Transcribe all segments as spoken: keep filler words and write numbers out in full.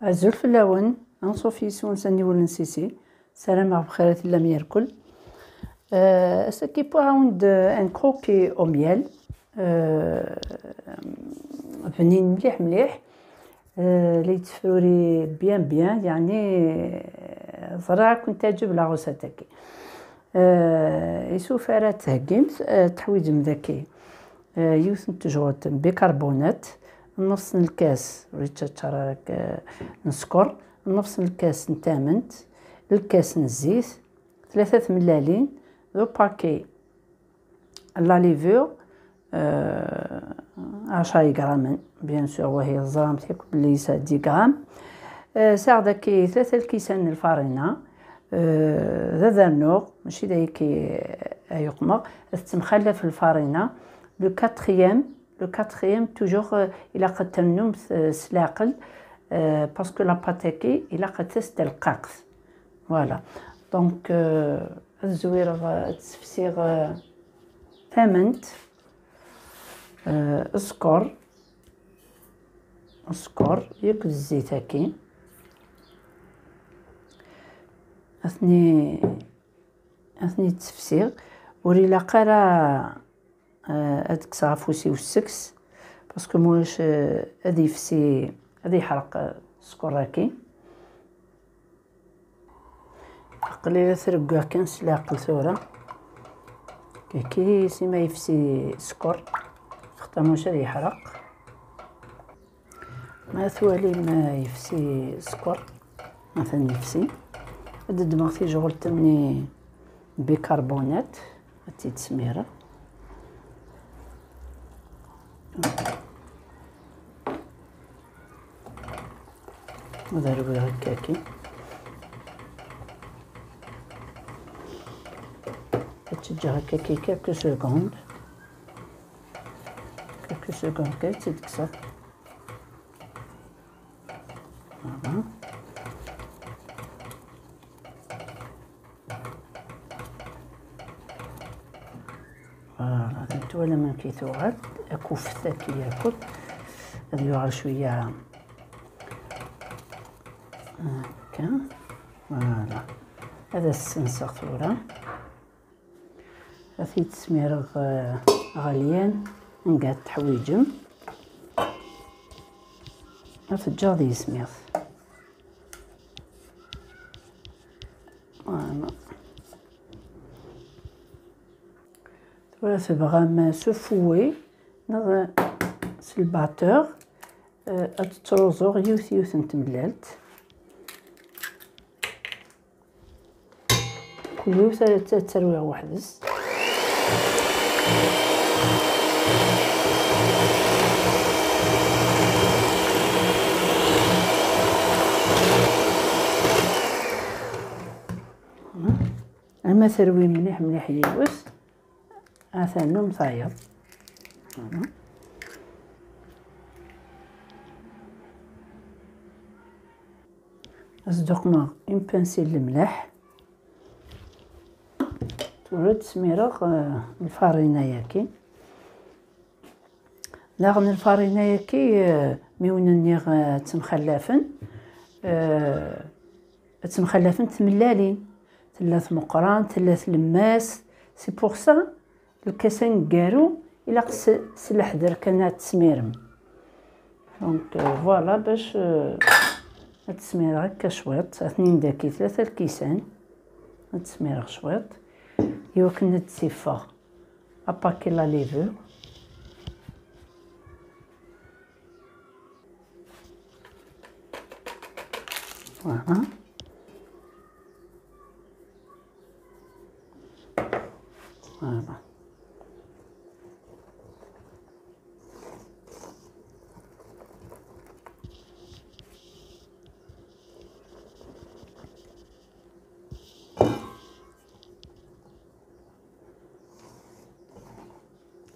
Azul fell-awen, anṣuf yis-wen s aniwel n Sisi. Ssarameɣ bxir i tellam yerkul. Euh, ass-agi wwiɣ-awen-d un croquis au miel. Euh, bnin mliḥ mliḥ. Euh, la yettefruri bien bien, yeɛni, euh, ẓriɣ ad kent-teɛǧeb la recette-agi. Euh, isuf ara d-theggimt, euh, teḥwiǧem daki, euh, yiwet n tejɣelt n bicarbonate, nnefṣ n lkas, ur yettaččar ara, euh, n sskeṛ, nnefṣ n lkas n tament, lkas n zzit, tlata tmellalin, d upaki n la levure, euh, ɛecṛa igramen, bien sûr, wahi teẓramt yakk belli yesɛa dix grammes. Euh, sɛiɣ daki tlata lkisan n lfarina, euh, d adernuɣ, mačči d ayagi ay uqmeɣ, tettemxallaf lfarina. Le quatrième, le quatrième, toujours, euh, ilaq ad ternumt, euh, s leɛqel, euh, parce que la pâte-agi ilaq ad tas d talqaqt. Voilà. Donc, euh, ad zwireɣ, euh, ad ssefsiɣ, euh, tament, euh, sskeṛ, sskeṛ, yakk d zzit-agi. Ad ten-, ad ten-id-ssefsiɣ. Ur ilaq ara, euh, ad kkseɣ afus-iw seg-s, parce que ma ulac, euh, ad yefsi, ad yeḥreq, euh, sskeṛ-agi. Aql-i la t-reggaɣ kan s leɛqel tura. Kiki, si ma yefsi sskeṛ, xaṭer maca ad yeḥreq. Ma twalim, eh, yefsi sskeṛ, atan yefsi. Ad ddmeɣ tijɣelt-nni bicarbonate, ad tt-id-smireɣ. Ad rwiɣ akkaki. Ad tt-ǧǧeɣ akkaki quelques secondes. Quelques secondes kan, ad tt-id-kkseɣ. Voilà. Voilà, twalam amek i tuɣal, akuft-agi yakk ad yuɣal cwiya akka. Voilà, ad as-senseɣ tura. Ad t-id-smireɣ, eh, ɣelyan, anga teḥwiǧem. Ad t-ǧǧeɣ di yismiɣ. Voilà. Tura tebɣam s ufouet neɣ s lbateur, eh, ad tettruẓuɣ yiwet yiwet n tmellalt. Kul yiwet ad tt-, ad tt-rwiɣ weḥd-s. Ama terwi mliḥ mliḥ yiwet, ad ternum tayeḍ. Voilà. Ad sduqmeɣ une pincée n lemleḥ. Tura ad smireɣ, eh, lfarina-yagi. Daɣen lfarina-yagi, eh, mi wen-nniɣ, eh, ttemxallafen, eh, ttemxallafent tmellalin. Tella tmeqqrant, tella tlemmast. C'est pour ça, lkas aneggaru, ilaq s, s leḥder kan ad tesmirem. Donc, euh, voilà, bac, euh, ad tesmireɣ akka cwiṭ. Atnin daki tlata lkisan. Ad tesmireɣ cwiṭ. Iwakken ad d-tifeɣ apaki la levure. Voilà. Voilà.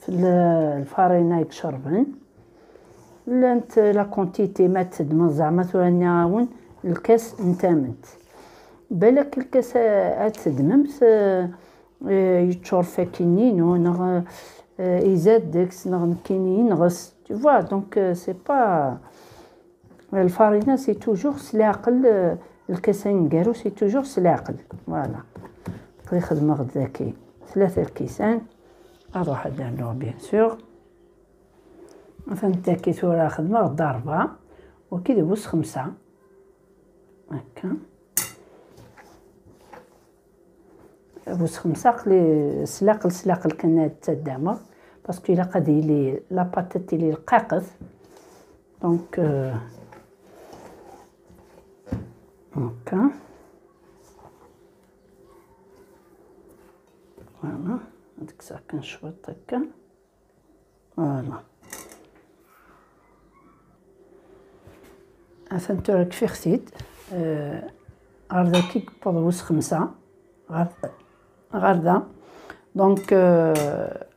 Tella lfarina i icerben. Llant la quantité ma teddmeḍ, zeɛma tura nniɣ-awen lkas n tament. Balak lkas a-, ad teddmemt, eh, eh, yeččur fakkin-inu, neɣ, eh, izad deg-s, neɣ nekkini yenɣes. Tu vois, donc, eh, c'est pas, Lfarina, c'est toujours s leɛqel, euh, lkasa aneggaru, c'est toujours s leɛqel. Voilà. Aql-i xedmeɣ-d daki tlata lkisan. Ad ruḥ ad rnuɣ, bien sûr. Atan daki tura xedmeɣ-d rebɛa, waki d bu xemsa. Akka. Bu xemsa, aql-i s leɛqel, s leɛqel kan ad ttaddameɣ, parce que ilaq ad yili la pâte ad tili rqaqet. Donc, euh, هكا. Voilà. هذيك الساعة كان شويط هكا. Voilà. أثن تورك في خسيت. آه، غير ذاك يقبض وس خمسة. غير، غير ذا. Donc، آه،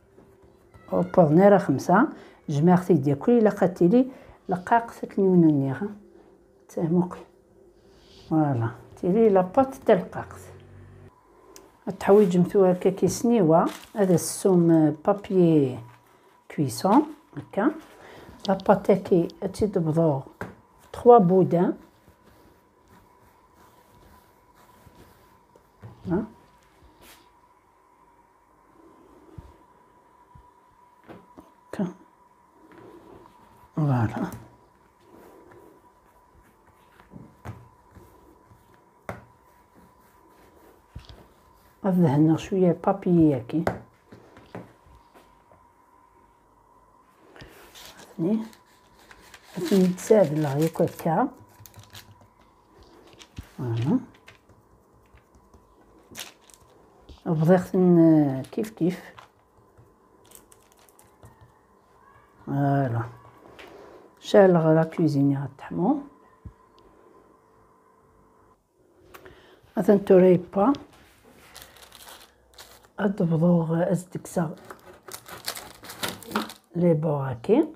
وبوغ نيرة خمسة، جماعة سيدي كل إلا قتلي لقاق ثكني من النيغة. تسموقي. Voilà، تيلي la pâte تلقاق. التحويج مثوى هكا كي سنيوة، هذا السوم papier cuisson، هكا. La pâte كي تدبضو trois boudins. ها. هكا. Voilà. غادهنغ شوية papier ياكي. ثاني. ثاني تساعد الله ياك هكا. Voilà. بضيغ كيف كيف. Voilà. شال la cuisine غتحمو. أثن توريبا. أدبضوغ أزدكسا. Les bords هاكي.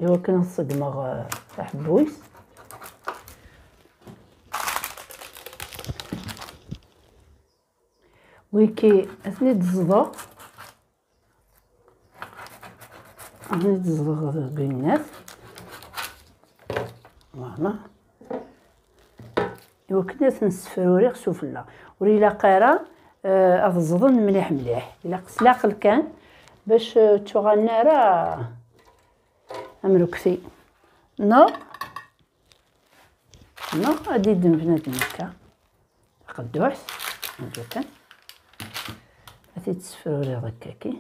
إوا كنصدمغ، آه، تحبويس. ويكي أثني تزضغ. أثني تزضغ بينات. Voilà. Iwakken ad ten-ssefruriɣ sufella. Ur ilaq ara, eh, ad ẓḍen mliḥ mliḥ. Ilaq s leɛqel kan bac, eh, ur ttuɣalen ara am rekti. Neɣ, neɣ ad d-idden bnadem akka. Taqedduḥt, anda kan. Ad t-id-ssefruriɣ akkaki.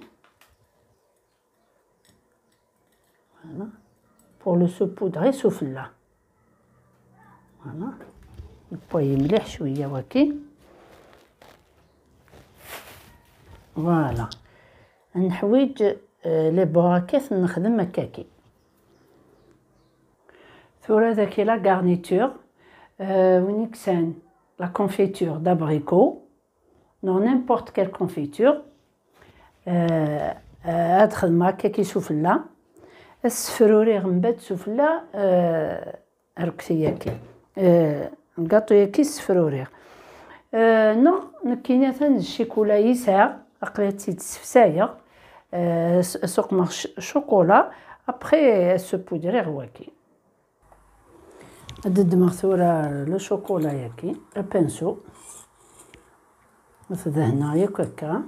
Voilà. Pour le saupoudrer sufella. Voilà. Newwi mliḥ cwiya waki. Voilà. Neḥwiǧ, euh, les bords-aki ad ten-nexdem akkaki. Tura daki la garniture, euh, win iksan la confiture d'abricot. Neɣ n'importe quelle confiture. Euh, euh, ad xedmeɣ akkaki sufella. Ad ssefruriɣ mbeɛd sufella, euh, arekti-yaki. Euh, lgaṭu-yaki ssefruriɣ. Euh, neɣ nekkini atan d ccikula i sɛiɣ, aql-i ad tt-id-ssefsayeɣ. Euh, s-, suqmeɣ c-, ccukula, après, ad ssupudriɣ waki. Ad ddmeɣ tura le chocolat-yaki, apinsu. Ad t-dehneɣ yakk akka.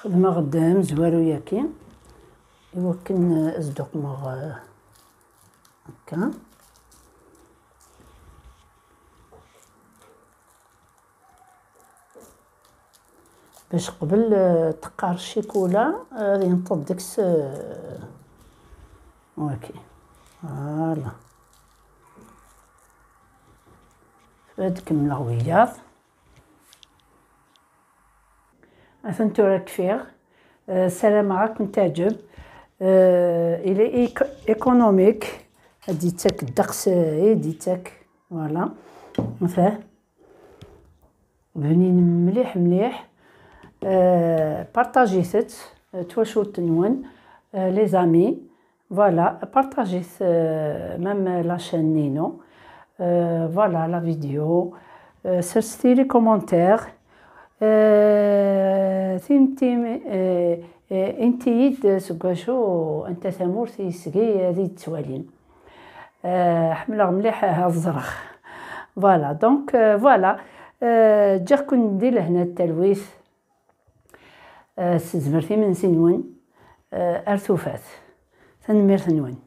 Xedmeɣ-d amezwaru-yaki iwakken ad s-d-uqmeɣ, eh, akka. Bac qbel, eh, teqqar ccikula, eh, ad yenṭeḍ deg-s, eh, waki. Voilà. Ad kemmleɣ wiyaḍ. Atan tura kfiɣ. Eh, ssarameɣ ad kent-teɛǧeb. Eh, il est éco-, économique. Ad d-yettak ddeqs, eh, i d-yettak. Voilà. Mfah. Bnin mliḥ mliḥ. Eh, partajit-t, eh, twacult-nwen, eh, les amis. Voilà, partagez euh, même la chaîne Nino. Euh, voilà la vidéo. Euh, serset-iyi les commentaires. Euh, tim tim euh, euh, inti-yi-d seg wacu anta tamurt i seg-i ad iyi-d-ttwalin. Euh, ḥemmleɣ mliḥ ad ẓreɣ. Voilà, donc euh, voilà. Euh, ǧǧiɣ-ken di lehna d talwit. Euh, s tezmert imensi-nwen. Euh, ar tufat. Tanemmirt-nwen.